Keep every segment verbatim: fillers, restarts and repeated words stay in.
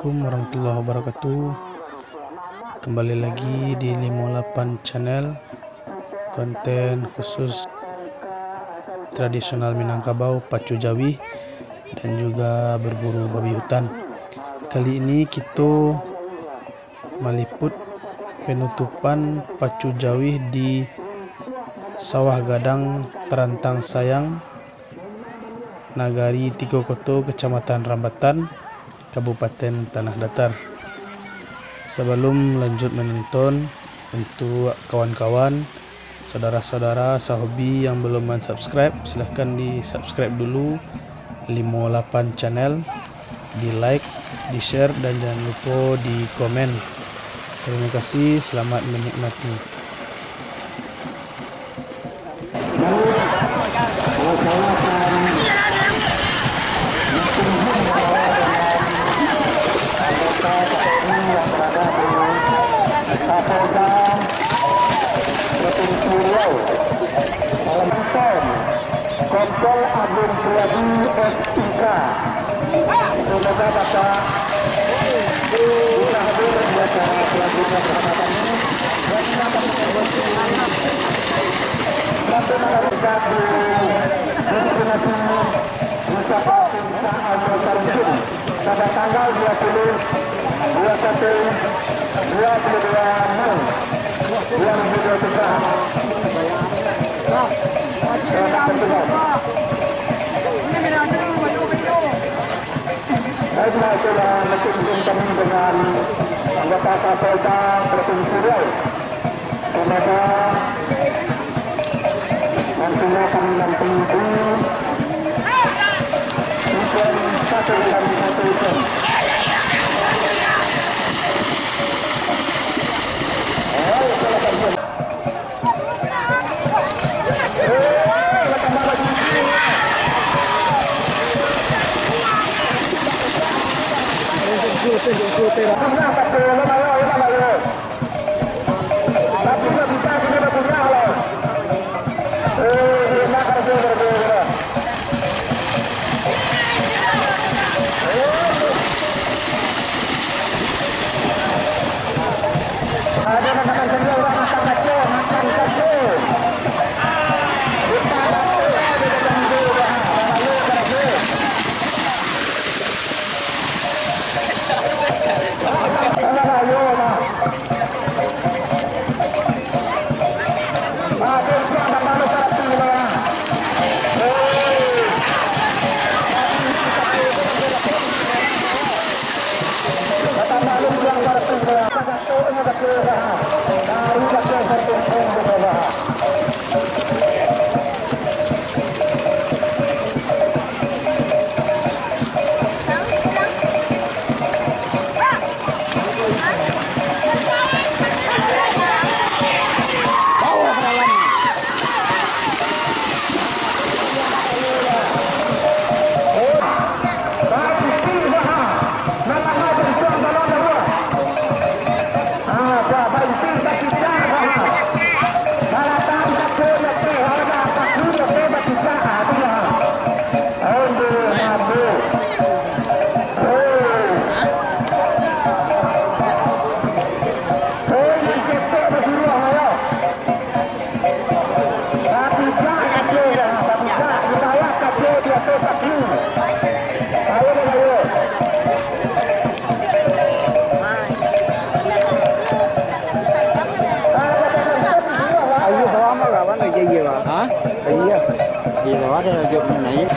Assalamualaikum warahmatullahi wabarakatuh. Kembali lagi di limo lapan Channel, konten khusus tradisional Minangkabau, pacu jawih, dan juga berburu babi hutan. Kali ini kito maliput penutupan pacu jawih di Sawah Gadang, Tarantang Sayang, Nagari Tigo Koto, Kecamatan Rambatan, Kabupaten Tanah Datar. Sabalum lanjut manonton, untuak kawan-kawan, saudara-saudara sahobi yang belum mansubscribe, silahkan di-subscribe dulu limo lapan Channel, di-like, di-share, dan jangan lupa di-komen. Terima kasih, selamat menikmati. Kompol Agung Priyadi, S I K. Semoga Bapak bisa hadir di acara selanjutnya bersama kami. Dan Bapak Ibu, satu negara di Desa Singsa Almasarikin pada tanggal dua puluh, dua puluh satu, dua puluh dua Mei dua ribu dua puluh tiga. Selamat bertugas. Baiklah, itulah meeting kami dengan anggota Kapolda Provinsi Riau. Semoga nantinya kami nanti di event satu bulan satu event. Ayo, selamat kawan, aja iya, Bang. Hah? Iya. Iya, ada lagi naik.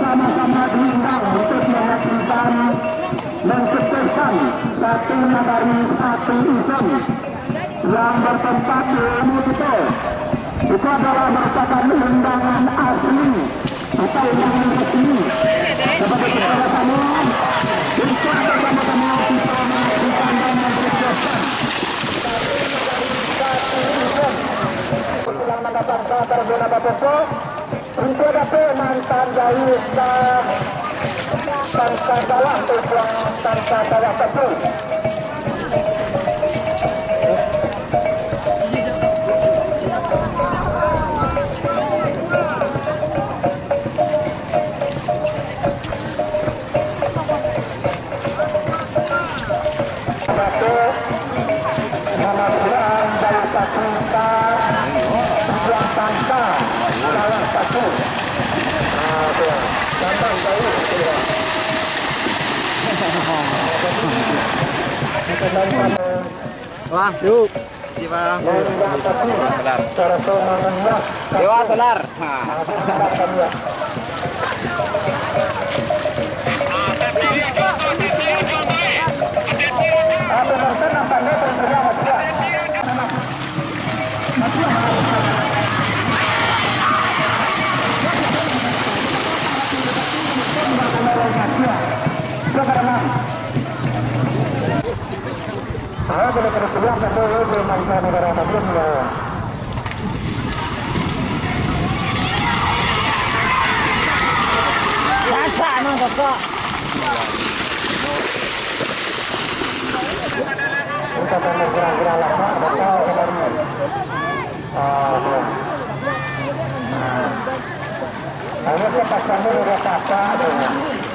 Sama-sama diundang untuk menyaksikan mencetuskan satu nagari satu event yang bertempat di Ulu Kito. Itu adalah merupakan undangan asli, atau undangan resmi kepada kita bersama untuk bersama-sama kita menyaksikan dan mempersiapkan satu nagari satu event. Yang mendatang terguna bapak. Untuk dapek mantan jahit ka tangka salah, tujuan tangka salah satu. Wah. Yuk. Siapa? Dewa Solar. Masak no, Koko.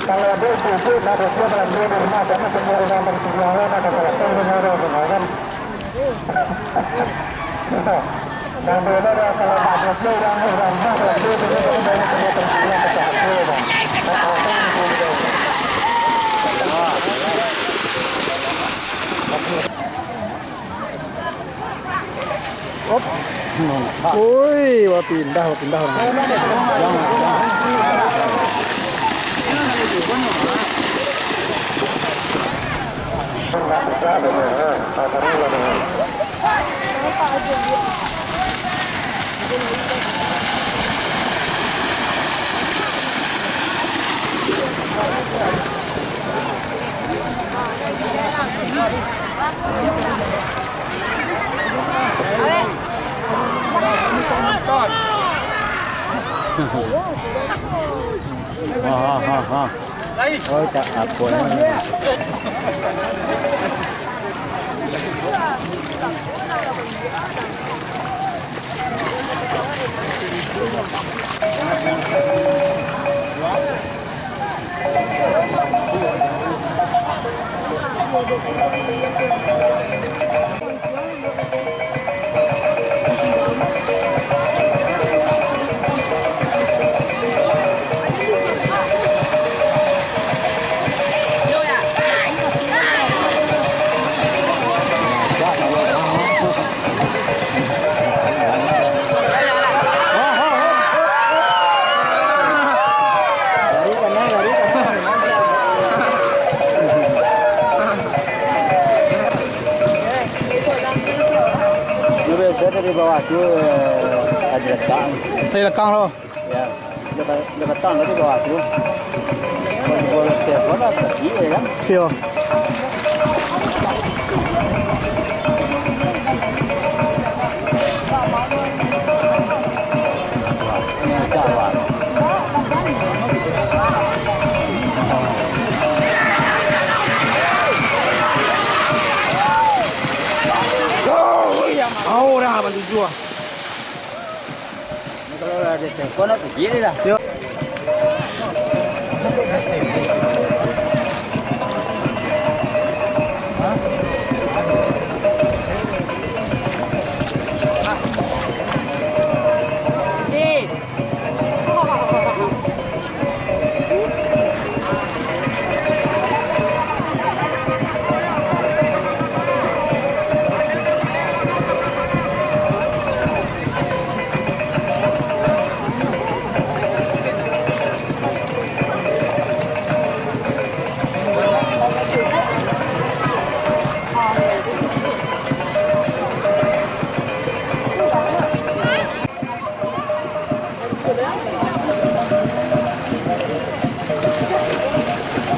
Kalau ada ibu-ibu, nak duduk dalam rumah, jangan semua orang berkeluarga, ada salah satu orang, kan? Dan dulu dah, kalau nak duduk, orang, orang rumah, kalau duduk, duduk, duduk, banyak tempat berkeluarga, ada salah satu orang. Ada salah satu orang. Woi, wah pindah, wah pindah orang. Ha, ha, ha, ha. Oh, cak apa ni? Biasa dari bawah tu, eh, ada lekang. Ada lekang tu. Ya, dia ka-, dia katang tadi bawah tu. Kalau dibawa ke telepon lah, pergi je kan. Iyo. Wah, ini ada, wah. Oh, dah, bantu jua. Kalau lah ada telepon lah, pergi je lah. Yo.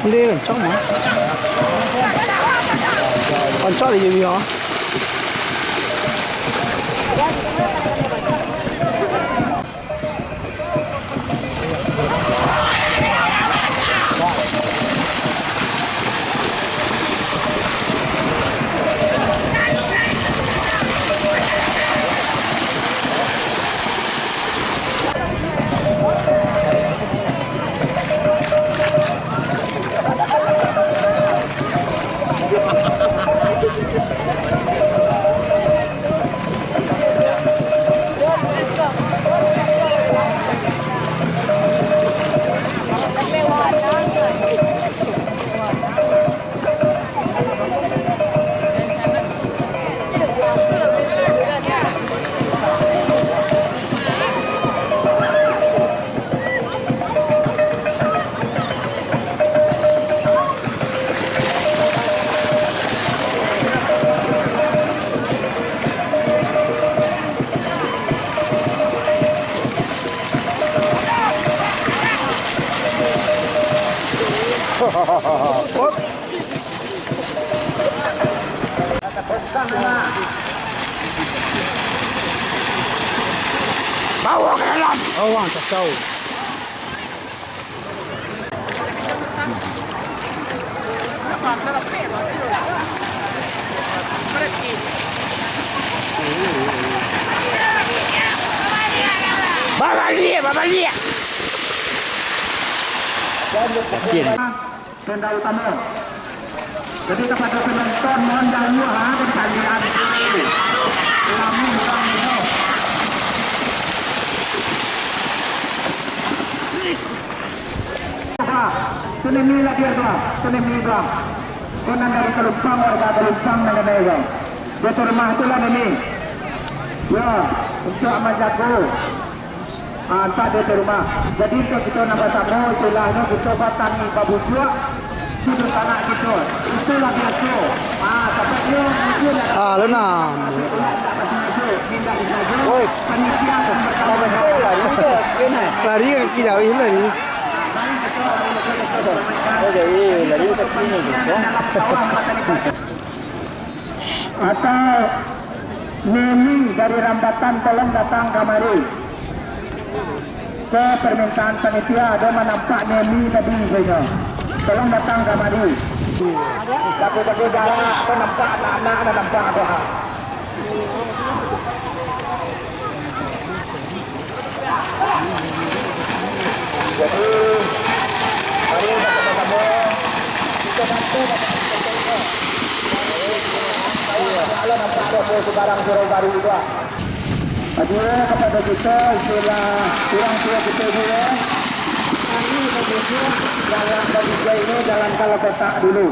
Dia rancak mah. Rancak dia jadi, ha. Bawa ke dalam! Awang kacau. Babaliak, babaliak! Tenda utama. Jadi, kepada penonton, mohon dahulu, ha, dan kalian dulu. Lami bang, no. Ha, tu nemi lah dia tu, ha. Tu nemi bang. Kau nan dari Kelumpang, warga Kelumpang nan ada bang. Dia tu rumah tu lah nemi. Ya, untuk Amat Jago. Ah, antak dia ka rumah. Jadi, untuak kito nan basamo, istilahnyo kito batangi babujuak, itu dunsanak kito. Itulah biaso. Ah, tapeknyo mungkin Ah, lo nah. Indak disajo, indak disajo. Oi. Panitia akan bertanggung jawab. Lari ka kaki jauah lari. Oh, jadi lari ka kaki ni, ya. Atau Nemi dari Rambatan, tolong datang kamari. Ko permintaan panitia, ado manampak Nemi tadi, inyo. Tolong datang kamari. Jago-jago jarak, ko nampak anak-anak, ado nampak ko, ha. Jadi, mari basamo-samo kita bantu Bapak Gubernur. Kalau nampak ada sebarang surau baru juga. Jadi, kepada kita, istilah orang tua kita juga, kami menunjuk jalan bagi ini, jalan kalau kotak dulu.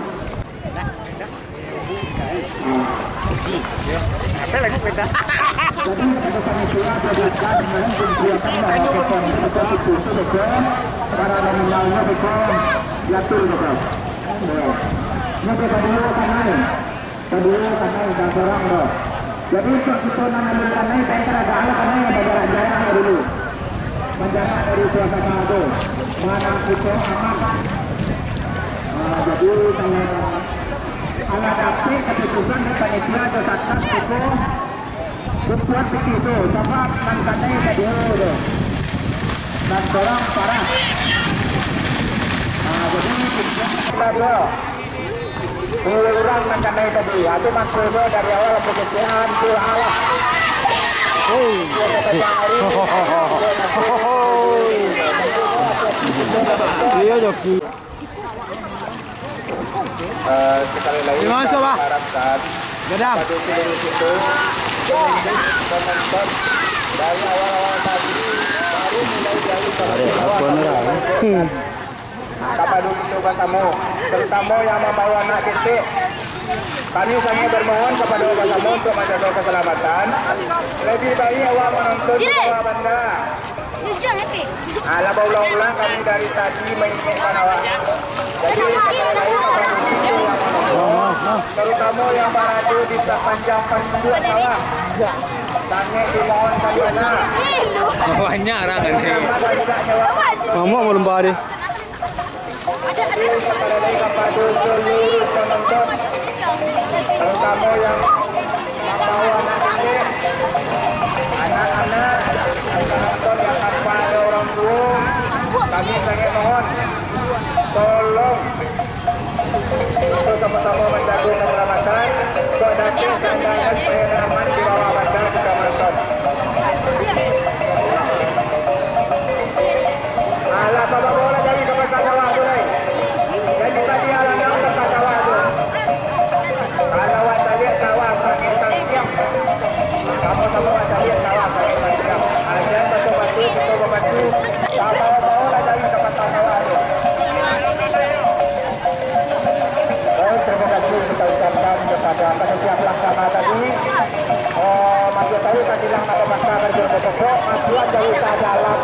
Apa lagi beda? Jadi, ada panitia, ada bukan, main panitia, kan, ada bukan, bukan itu, itu, bukan. Para nominalnya bukan, diatur, bukan. Ya. Ini kita dulu, kan, main. Kita dulu, kan, main, dan seorang, bro. Jadi, untuk kita nan alun kanai, saya kira agak alun kanai, yang berjarak-jarak dulu. Manjarak dari suasana tu. Mana kita aman. Ah, jadi, kalau Alah dapek kaputusan dari panitia jo satgas tu, buat pitih tu, sabab nan kanai ka duo tu. Nan sorang parah. Ah, jadi, kita duo. Mulai urang nan kanai tadi, atu mangkonyo dari awal pengecekan tu lah. Iya, Joki. Eh, sekali lagi, kami harapkan kepada seluruh kita, penonton dari awal-awal tadi, baru mulai dari kepada kita basamo, terutama yang mambawa anak ketek. Kami sangat bermohon kepada basamo untuk manjago kasalamatan. Lebih baik awak manonton di bawah banda. Alah, baulang-ulang kami dari tadi maingatkan awak. Jadi, terutama yang barado di sapanjang pancuran sawah, sangat dimohonkan bana. Banyak urang kan. Mamak mau lembah deh. Kepada dari kapado seluruh penonton, terutama yang mambawa anak kecil, anak-anak, dan penonton yang tanpa ada orang tua, kami sangat mohon, tolong untuk sama-sama manjago kasalamatan, kok dapek kendaraan supaya aman di bawah banda kita manonton. Alah, babawa lah jari ka pasar sawah tu, lai. Jadi tadi alah nang ka pasar sawah tu. Alah, wak caliak sawah, sakik tangkiang. Kamu-kamu wak caliak sawah, sakik tangkiang. Ajan bato-bato, bato-bato. Babawa-bawa lah jari ka pasar sawah tu. Baik, terima kasih kita ucapkan kepada panitia pelaksana tadi. Eh, Madia Tawi tadi lah nak memasang harga pokok, masuak dari ke dalam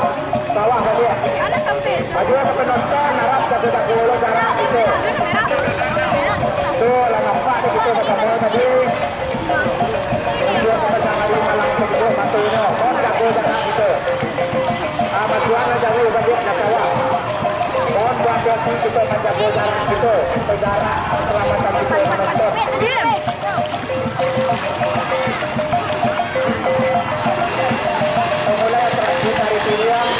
bawah tadi. Bagi yang penonton, harap jaga-jaga dulu jarak gitu. Tu lah nampak di kita bersama tadi. Untuk kepada hari malam tersebut, satu ini, oh, jaga jarak gitu. Ah, masuak lah jauh bagi nak kawan. Mohon berhati-hati kita menjaga jarak kita, jarak keselamatan kita menonton. Pemulai atraksi tari piring.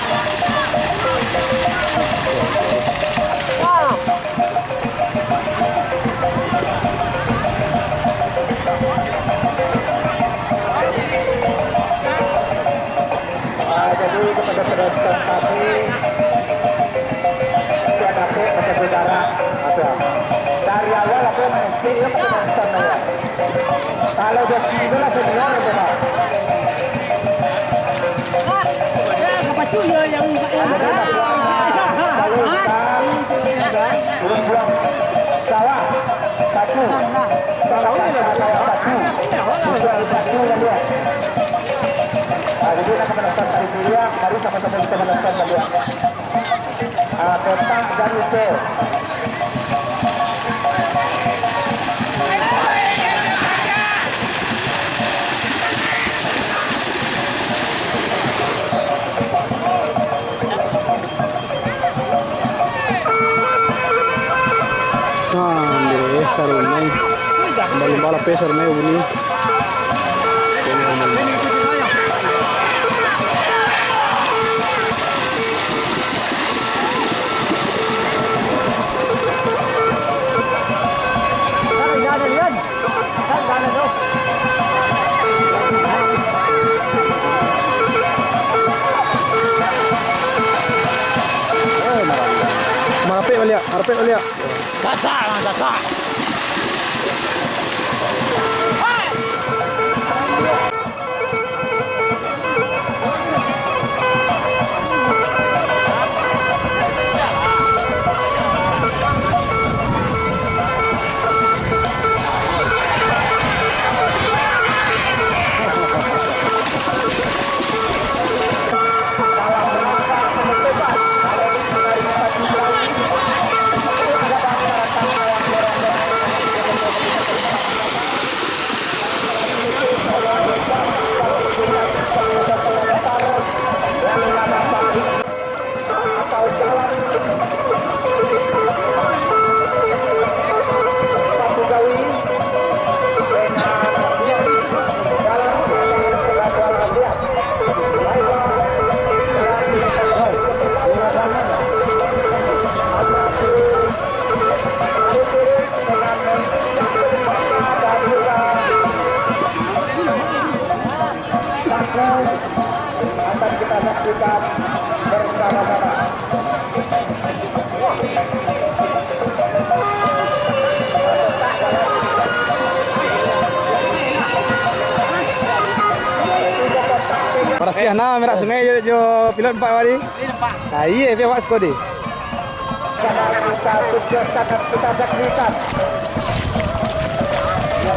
Ah, jadi kepada penonton kami, tidak dapat menjaga jarak. Ada. Dari awal apa yang mancing, ya, penonton, ya. Kalau dia tinggi lah senior itu, Pak. Ada dia, Pak. Kalau kita, turun buang sawah, satu. Sawah, sawah, satu. Buang satu, kan dia. Ah, jadi nak menonton tari piring, baru sama-sama kita menonton tadi. Ah, kotak dan itu. Nah, deh, sarunai. Balumba lapeh sarunai bunyi. Marapek baliak, marapek baliak. Sasak, sasak. Akan kita saksikan bersama-sama. Barasiah nah Merak Sungai jo, jo pilot empat hari. Aia, pihak awak siko deh.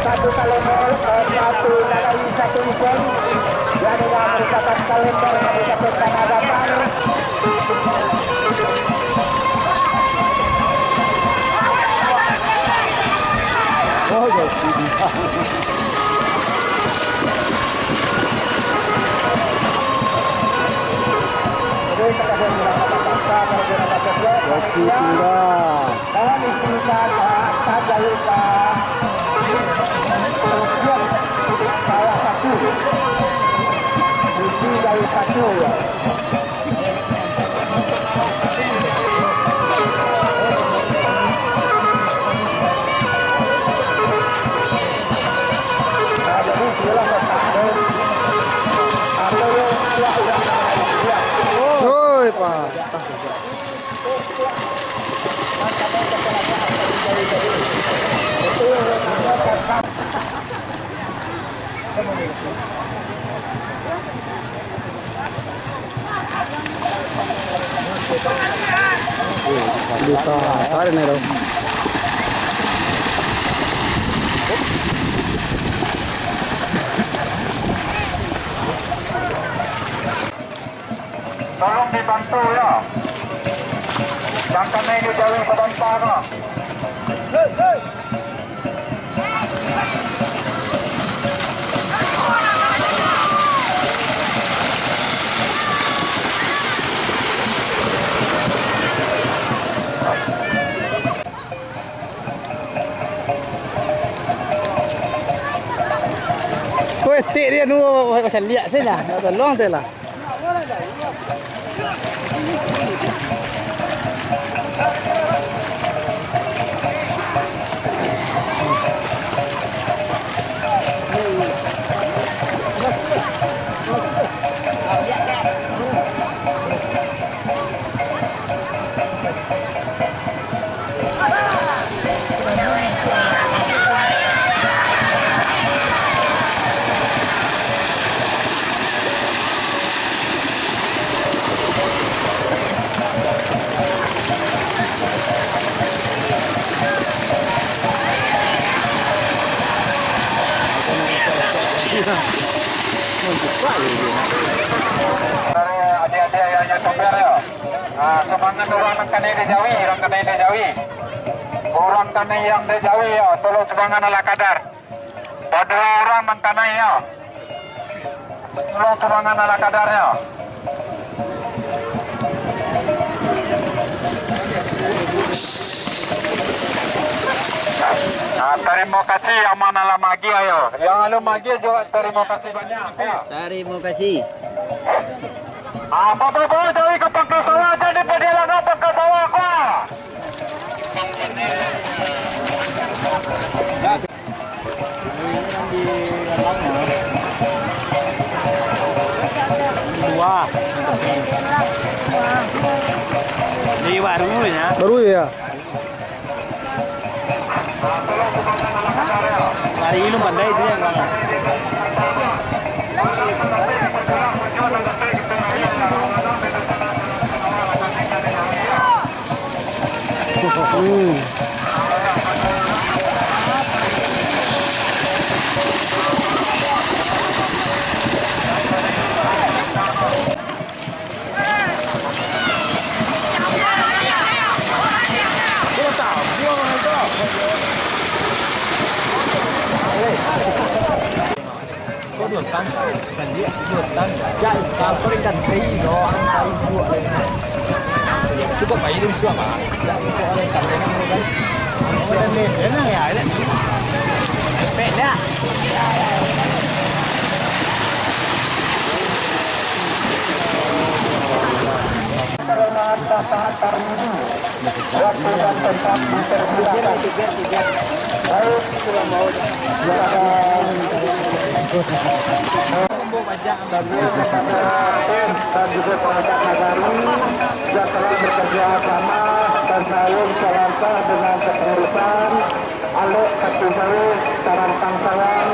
Satu kalender, eh, satu nagari, satu event. Yang adalah merupakan kalender Kabupaten Tanah Datar. Oh, ya, sini. Jadi, kepada Sudah. Salah satu. Kunci dari satu, ya. Oi, patah. Bisa sari nih, dong. Tolong dibantu, ya. Jan kanai jo jawi sabanta ko. Ko etek dia nu, macam liak sajo lah. Nak tolong tu lah. Dari adik-adik yang youtuber, ya. Ah, sumbangan urang nan kanai dek jawi, urang kanai dek jawi. Urang kanai yang dek jawi, ya, tolong sumbangan ala kadar. Baduo urang nan kanai, ya. Tolong sumbangan ala kadarnyo. Nah, tarimo kasih yang ma nan lah magiah, yo. Yang alun magiah juo tarimo kasih banyak, yo. Tarimo kasih. Ah, babawa jawi ka pangka sawah, jan dipadialah ka pangka sawah, ko. Wah. Liwat dulu ya. Baru ya. Lari ilmu pandai sih yang Waktu dan tempat dipersilakan. Baik, silakan. Dan juga perangkat nagari yang telah bekerja sama dan saling selangkah dengan kepengurusan Alek Katujawi Tarantang Sayang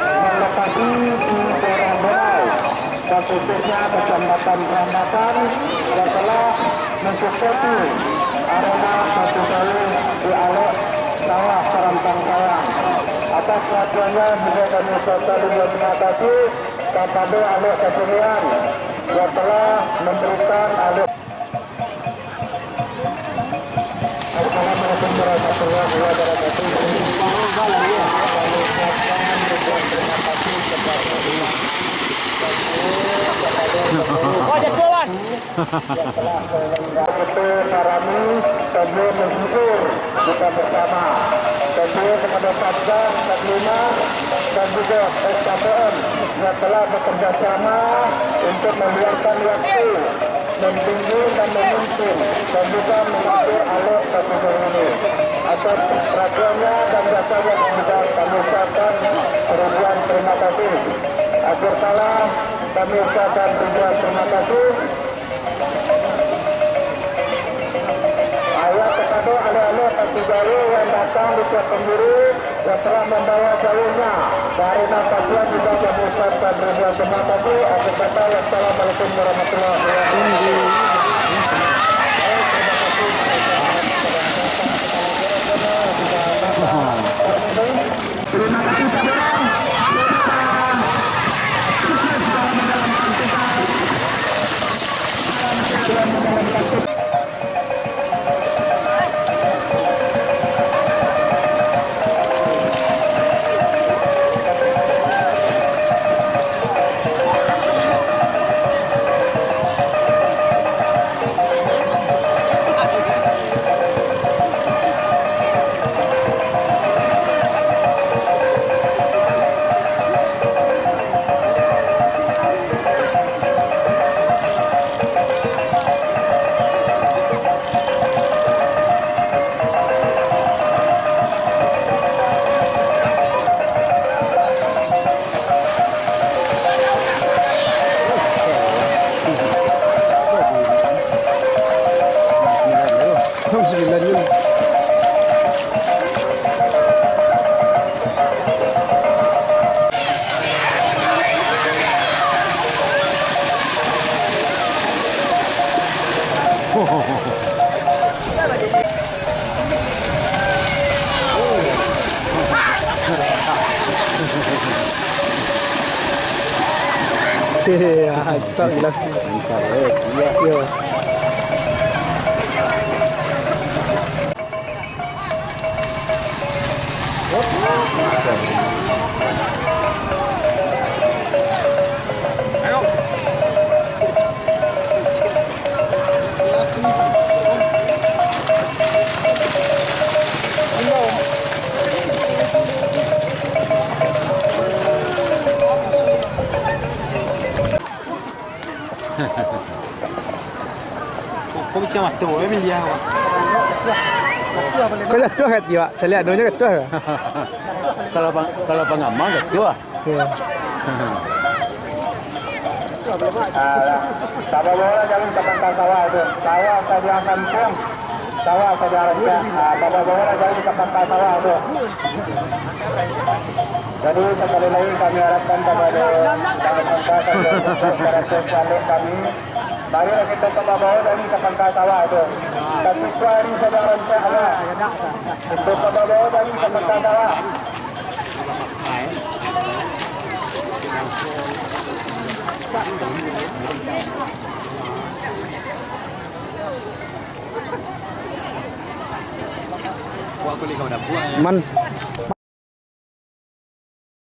yang lokasi di daerah Bonai dan khususnya Kecamatan Rambatan yang telah mensupport arema Katujawi di Alek Sawah Tarantang Sayang. Atas perhatiannya juga kami ucapkan ribuan terima kasih kepada Alek Katujawi yang telah memberikan Alek Assalamualaikum warahmatullahi wabarakatuh. Oh, jatuh, Wan. Kita parami, sambil menghibur buka bersama. Sambil kepada Satgas, Panglima, dan juga S K P M yang telah bekerja sama untuk meluangkan waktu, membimbing dan memimpin, dan juga mengatur alur satu ini. Atas perhatiannya dan jasanya juga kami ucapkan ribuan terima kasih. Akhir kata, kami ucapkan ribuan terima kasih. Ayah kepada alek-alek Kaki Jari yang datang di tiap penjuru, yang telah membawa jauhnya dari Nampaknya juga kami ucapkan ribuan terima kasih. Akhir kata, wassalamualaikum warahmatullahi wabarakatuh. Terima kasih, saudara. Iya, tak jelas. Iya. Kok, kok macam mata, eh, miliah, Wak? Kau jatuah kan, Wak? Caliak adonyo jatuah kan? Kalau pang-, kalau pangamal jatuah. Iya. Ah, babawa jalan ka pangka sawah tu. Sawah sadia kampung. Sawah sadia rancak. Ah, babawa jalan ka pangka sawah tu. Jadi, sekali lagi kami harapkan kepada para pangka sawah, para sekali kami, marilah kita babawa jalan ka pangka sawah tu. Tapi kuari sadia rancak lah. Untuk babawa jalan ka pangka sawah. Man.